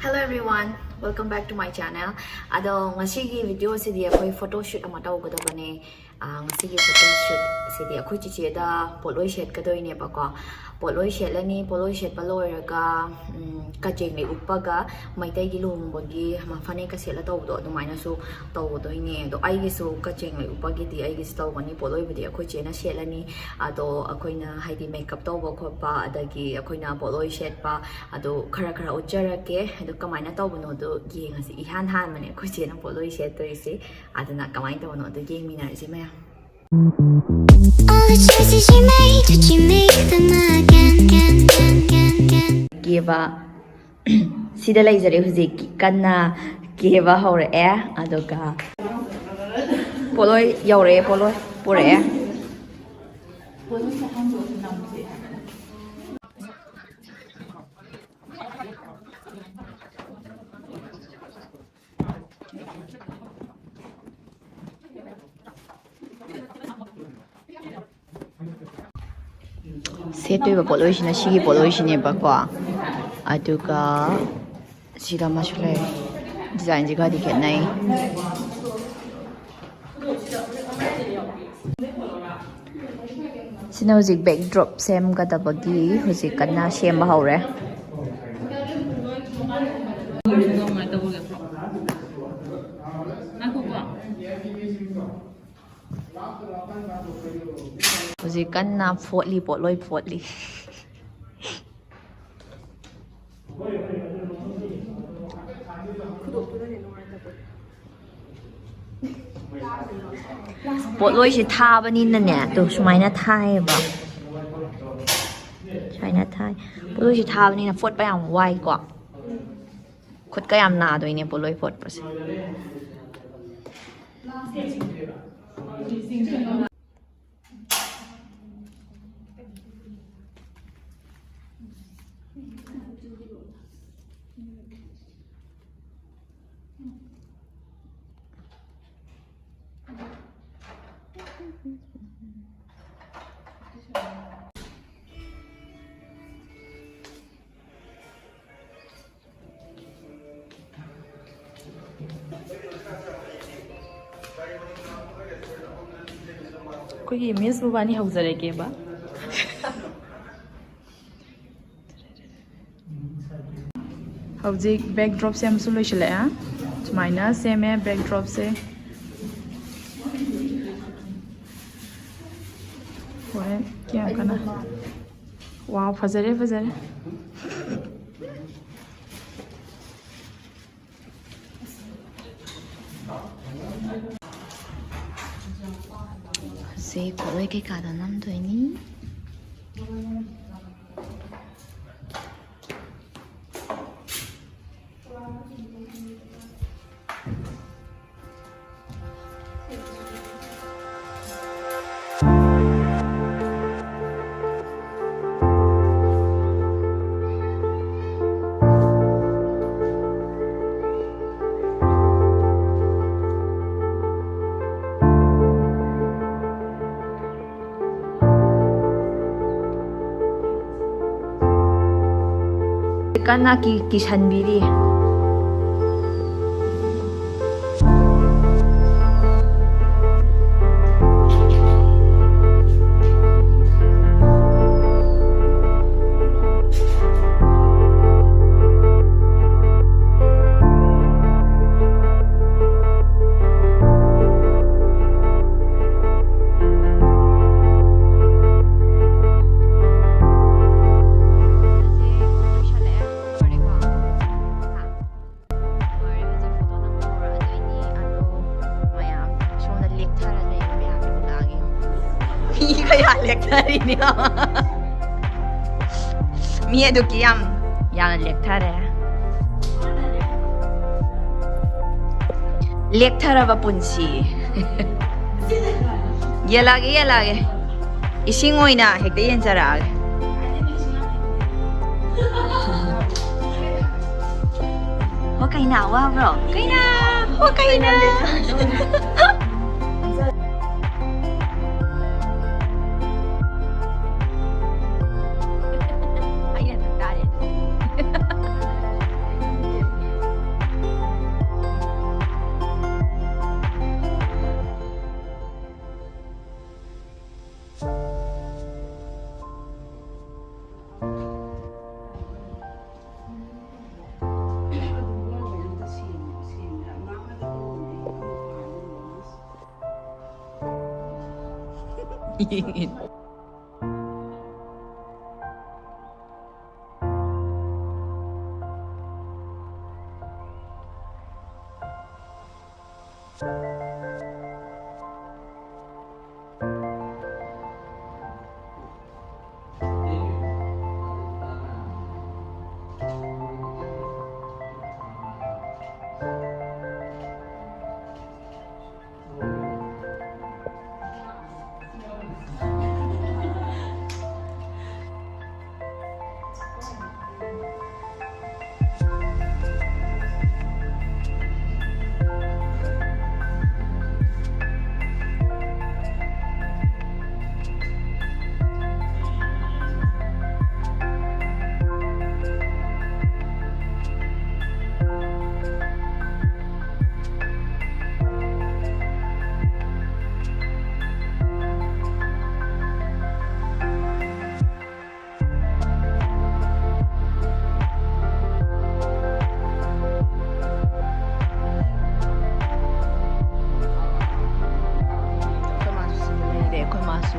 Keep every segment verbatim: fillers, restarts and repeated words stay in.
Hello everyone, welcome back to my channel. ꯑꯗꯣ ꯉꯁꯤꯒꯤ video ꯁꯤꯗꯤ ꯑꯩꯈꯣꯏ photo shoot ꯑꯃ ꯇꯧꯒꯗꯕꯅꯦ꯫ ꯑꯥ, ꯉꯁꯤꯒꯤ photo shoot ꯁꯤꯗꯤ ꯑꯩꯈꯣꯏ ꯆꯤꯆꯦꯗ ꯄꯣꯠꯂꯣꯏ ꯁꯦꯠꯀꯗꯣꯏꯅꯦꯕꯀꯣ꯫ ꯄꯣꯠꯂꯣꯏ ꯁꯦꯠꯂꯅꯤ, ꯄꯣꯠꯂꯣꯏ ꯁꯦꯠꯄ ꯂꯣꯏꯔꯒ, ꯎꯝ, ꯀꯖꯦꯡꯂꯩ ꯎꯞꯄꯒ ꯃꯩꯇꯩꯒꯤ ꯂꯨꯍꯣꯡꯕꯒꯤ ꯑꯃ ꯐꯅꯦꯛꯀ ꯁꯦꯠꯂ ꯇꯧꯕꯗꯣ ꯑꯗꯨꯃꯥꯏꯅꯁꯨ ꯇꯧꯒꯗꯣꯏꯅꯦ꯫ ꯑꯗꯣ ꯑꯩꯒꯤꯁꯨ ꯀꯖꯦꯡꯂꯩ ꯎꯞꯄꯒꯤꯗꯤ ꯑꯩꯒꯤꯁꯨ ꯇꯧꯒꯅꯤ, ꯄꯣꯠꯂꯣꯏꯕꯨꯗꯤ ꯑꯩꯈꯣꯏ ꯆꯦꯅ ꯁꯦꯠꯂꯅꯤ꯫ ꯑꯗꯣ ꯑꯩꯈꯣꯏꯅ ꯍꯥꯏꯗꯤ makeup ꯇꯧꯕ ꯈꯣꯠꯄ, ꯑꯗꯒꯤ ꯑꯩꯈꯣꯏꯅ ꯄꯣꯠꯂꯣꯏ ꯁꯦꯠꯄ, ꯑꯗꯣ ꯈꯔ ꯈꯔ ꯎꯠꯆꯔꯛꯀꯦ꯫ ꯑꯗꯣ ꯀꯃꯥꯏꯅ ꯇꯧꯕꯅꯣꯗꯣ ꯌꯦꯡꯉꯁꯤ꯫ ꯏꯍꯥꯟ ꯍꯥꯟꯕꯅꯦ ꯑꯩꯈꯣꯏ ꯆꯦꯅ ꯄꯣꯠꯂꯣꯏ ꯁꯦꯠꯇꯣꯏꯁꯦ꯫ ꯑꯗꯨꯅ ꯀꯃꯥꯏꯅ ꯇꯧꯕꯅꯣꯗꯣ ꯌꯦꯡꯃꯤꯟꯅꯔꯁꯤ ꯃꯌꯥꯝ꯫ All the choices you made, did you make them again, again, again, again, again? ꯀꯦꯕ ꯁꯤꯗ ꯂꯩꯖꯔꯦ ꯍꯧꯖꯤꯛ꯫ ꯀꯟꯅ ꯀꯦꯕ ꯍꯧꯔꯛꯑꯦ꯫ ꯑꯗꯨꯒ ꯄꯣꯠꯂꯣꯏ ꯌꯧꯔꯛꯑꯦ, ꯄꯣꯠꯂꯣꯏ ꯄꯨꯔꯛꯑꯦ꯫ ꯁꯦꯠꯇꯣꯏꯕ ꯄꯣꯠꯂꯣꯏꯁꯤꯅ ꯁꯤꯒꯤ ꯄꯣꯠꯂꯣꯏꯁꯤꯅꯦꯕꯀꯣ꯫ ꯑꯗꯨꯒ ꯁꯤꯗ ꯑꯃꯁꯨ ꯂꯩ꯫ Design ꯁꯦ ꯈꯔꯗꯤ ꯈꯦꯠꯅꯩ꯫ ꯁꯤꯅ ꯍꯧꯖꯤꯛ backdrop ꯁꯦꯝꯒꯗꯕꯒꯤ ꯍꯧꯖꯤꯛ ꯀꯟꯅ ꯁꯦꯝꯕ ꯍꯧꯔꯦ꯫ ꯍꯧꯖꯤꯛ ꯀꯟꯅ ꯐꯣꯠꯂꯤ, ꯄꯣꯠꯂꯣꯏ ꯐꯣꯠꯂꯤ꯫ ꯄꯣꯠꯂꯣꯏꯁꯦ ꯊꯥꯕꯅꯤꯅꯅꯦ, ꯑꯗꯣ ꯁꯨꯃꯥꯏꯅ ꯊꯥꯏꯌꯦꯕ꯫ ꯁꯨꯃꯥꯏꯅ ꯊꯥꯏ꯫ ꯄꯣꯠꯂꯣꯏꯁꯦ ꯊꯥꯕꯅꯤꯅ ꯐꯣꯠꯄ ꯌꯥꯝ ꯋꯥꯏꯀꯣ꯫ ꯈꯨꯠꯀ ꯌꯥꯝ ꯅꯥꯗꯣꯏꯅꯦ ꯄꯣꯠꯂꯣꯏ ꯐꯣꯠꯄꯁꯦ꯫ ꯑꯩꯈꯣꯏꯒꯤ ꯃꯤꯁ ꯃꯕꯥꯅꯤ ꯍꯧꯖꯔꯒꯦꯕ꯫ ꯍꯧꯖꯤꯛ ꯕꯦꯛ ꯗ꯭ꯔꯣꯞ ꯁꯦꯝꯕꯁꯨ ꯂꯣꯏꯁꯤꯜꯂꯛꯑꯦ꯫ ꯁꯨꯃꯥꯏꯅ ꯁꯦꯝꯃꯦ ꯕꯦꯛ ꯗ꯭ꯔꯣꯞꯁꯦ꯫ ꯍꯣꯔꯦꯟ ꯀꯌꯥꯝ ꯀꯟꯅ꯫ ꯋꯥꯎ, ꯐꯖꯔꯦ, ꯐꯖꯔꯦ꯫ ꯍꯧꯖꯤꯛ ꯄꯣꯠꯂꯣꯏ ꯀꯩꯀꯥꯗꯣ ꯅꯝꯗꯣꯏꯅꯤ꯫ ꯀꯟꯅ ꯀꯤ-, ꯀꯤꯁꯟꯕꯤꯔꯤ꯫ ꯂꯣꯏꯔꯦ, ꯍꯧꯖꯤꯛ ꯐꯣꯇꯣ ꯅꯝꯕ ꯍꯧꯔꯛꯑꯗꯣꯏꯅꯤ꯫ ꯑꯗꯣ ꯃꯌꯥꯝ ꯁꯣꯝꯗ ꯂꯦꯛꯊꯔ ꯂꯩꯔꯦ, ꯃꯌꯥꯝꯁꯦ ꯎꯠꯂꯛꯑꯒꯦ꯫ ꯃꯤ ꯀꯌꯥ ꯂꯦꯛꯊꯔꯤꯅꯣ? ꯃꯤ ꯑꯗꯨꯛꯀꯤ ꯌꯥꯝ, ꯌꯥꯝꯅ ꯂꯦꯛꯊꯔꯦ꯫ ꯂꯦꯛꯊꯔꯕ ꯄꯨꯟꯁꯤ꯫ ꯌꯦꯜꯂꯛꯑꯒꯦ, ꯌꯦꯜꯂꯛꯑꯒꯦ꯫ ꯏꯁꯤꯡ ꯑꯣꯏꯅ ꯍꯦꯛꯇ ꯌꯦꯟꯖꯔꯛꯑꯒꯦ꯫ ꯍꯣ, ꯀꯩꯅꯥ, ꯋꯥꯕ꯭ꯔꯣ? ꯀꯩꯅꯥ! ꯍꯣ, ꯀꯩꯅꯥ! ꯑꯩꯅ ꯑꯗꯨꯝ ꯇꯥꯔꯦ ꯑꯗꯨ꯫ ꯌꯦꯡꯉꯤꯅꯦ꯫ ꯑꯩꯈꯣꯏ ꯃꯥꯁꯨ ꯁꯤꯗ ꯂꯩꯔꯦ, ꯑꯩꯈꯣꯏ ꯃꯥꯁꯨ꯫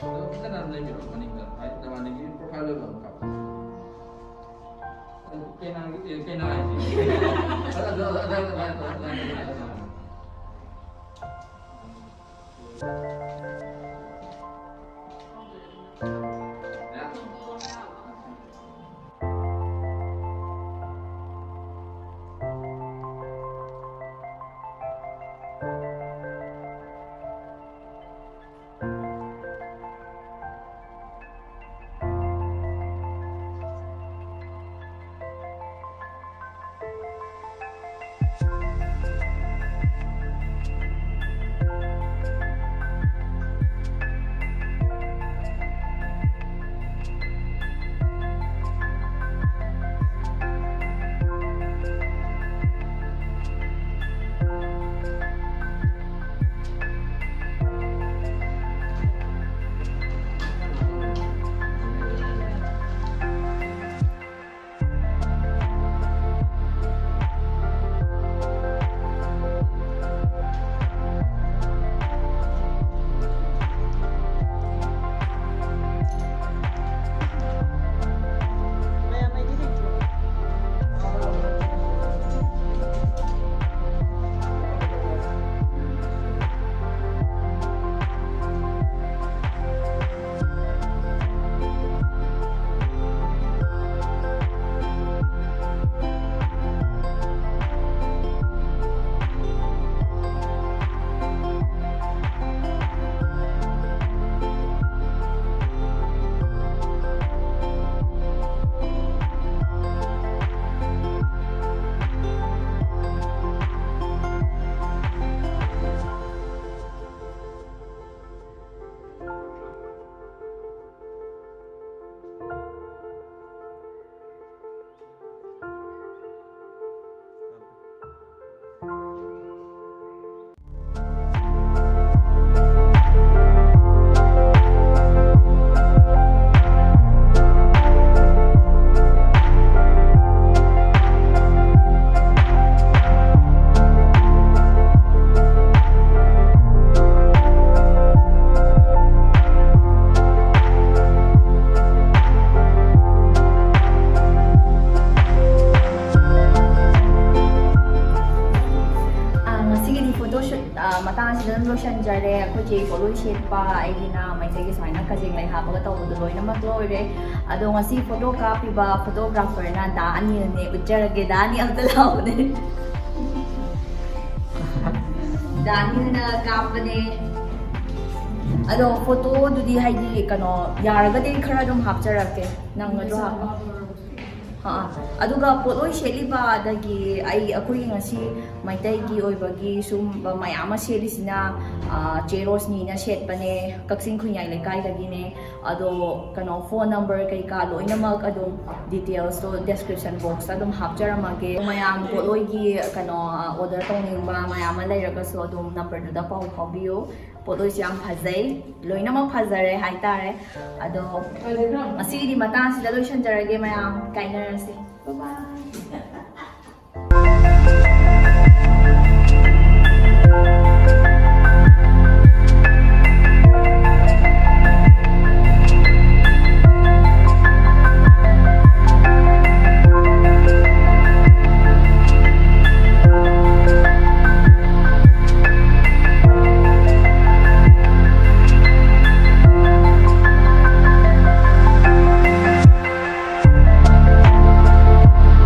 ꯑꯗꯣ ꯐꯖꯅ ꯂꯩꯕꯤꯔꯣ ꯃꯅꯤꯡꯗ꯫ ꯍꯥꯏ, ꯅꯕꯥꯅꯤꯒꯤ profile ꯑꯣꯏꯕ ꯑꯃ ꯀꯥꯞꯄꯣ꯫ ꯀꯩꯅꯥꯒꯤ, ꯑꯦ, ꯀꯩꯅꯥ ꯍꯥꯏꯁꯤ꯫ ꯑꯗꯨ, ꯑꯗꯨ, ꯑꯗꯨ, ꯑꯗꯨ, ꯑꯗꯨ, ꯑꯗꯨ, ꯑꯗꯨ, ꯑꯗꯨ, ꯑꯗꯨ꯫ ꯑꯩꯈꯣꯏ ꯆꯦ ꯄꯣꯠꯂꯣꯏ ꯁꯦꯠꯄ, ꯑꯩꯒꯤꯅ ꯃꯩꯇꯩꯒꯤ ꯁꯨꯃꯥꯏꯅ ꯀꯖꯦꯡ ꯂꯩ ꯍꯥꯞꯄꯒ ꯇꯧꯕꯗꯣ ꯂꯣꯏꯅꯃꯛ ꯂꯣꯏꯔꯦ꯫ ꯑꯗꯣ ꯉꯁꯤ ꯐꯣꯇꯣ ꯀꯥꯞꯄꯤꯕ ꯐꯣꯇꯣꯒ꯭ꯔꯥꯐꯔꯅ ꯗꯥ ꯑꯅꯤꯜꯅꯦ꯫ ꯎꯠꯆꯔꯒꯦ, ꯗꯥ ꯑꯅꯤꯜ ꯑꯝꯇ ꯂꯥꯛꯑꯣꯅꯦ꯫ ꯗꯥ ꯑꯅꯤꯜꯅ ꯀꯥꯞꯄꯅꯦ꯫ ꯑꯗꯣ ꯐꯣꯇꯣꯗꯨꯗꯤ ꯍꯥꯏꯗꯤ ꯀꯩꯅꯣ ꯌꯥꯔꯒꯗꯤ ꯈꯔ ꯑꯗꯨꯝ ꯍꯥꯞꯆꯔꯛꯀꯦ, ꯅꯪꯒꯗ꯭ꯔꯣ ꯍꯥꯞꯄ? ꯑꯥ, ꯑꯗꯨꯒ ꯄꯣꯠꯂꯣꯏ ꯁꯦꯠꯂꯤꯕ, ꯑꯗꯒꯤ ꯑꯩ, ꯑꯩꯈꯣꯏꯒꯤ ꯉꯁꯤ ꯃꯩꯇꯩꯒꯤ ꯑꯣꯏꯕꯒꯤ ꯁꯨꯝꯕ ꯃꯌꯥꯝ ꯑꯃ ꯁꯦꯠꯂꯤꯁꯤꯅ, ꯑꯥ, ꯆꯦ ꯔꯣꯁꯅꯤꯅ ꯁꯦꯠꯄꯅꯦ, ꯀꯛꯆꯤꯡ ꯈꯨꯟꯌꯥꯏ ꯂꯩꯀꯥꯏꯗꯒꯤꯅꯦ꯫ ꯑꯗꯣ ꯀꯩꯅꯣ, ꯐꯣꯟ ꯅꯝꯕꯔ ꯀꯩꯀꯥ ꯂꯣꯏꯅꯃꯛ ꯑꯗꯨꯝ ꯗꯤꯇꯦꯜꯁꯇꯣ ꯗꯦꯁꯀ꯭ꯔꯤꯞꯁꯟ ꯕꯣꯛꯁꯇ ꯑꯗꯨꯝ ꯍꯥꯞꯆꯔꯝꯃꯒꯦ꯫ ꯃꯌꯥꯝ ꯄꯣꯠꯂꯣꯏꯒꯤ ꯀꯩꯅꯣ, ꯑꯣꯔꯗꯔ ꯇꯧꯅꯤꯡꯕ ꯃꯌꯥꯝ ꯑꯃ ꯂꯩꯔꯒꯁꯨ ꯑꯗꯨꯝ ꯅꯝꯕꯔꯗꯨꯗ ꯄꯥꯎ ꯐꯥꯎꯕꯤꯌꯨ꯫ ꯄꯣꯠꯂꯣꯏꯁꯨ ꯌꯥꯝ ꯐꯖꯩ, ꯂꯣꯏꯅꯃꯛ ꯐꯖꯔꯦ ꯍꯥꯏꯇꯥꯔꯦ꯫ ꯑꯗꯣ ꯉꯁꯤꯒꯤꯗꯤ ꯃꯇꯥꯡꯁꯤꯗ ꯂꯣꯏꯁꯤꯟꯖꯔꯒꯦ ꯃꯌꯥꯝ, ꯀꯥꯏꯅꯔꯁꯤ꯫ Bye bye꯫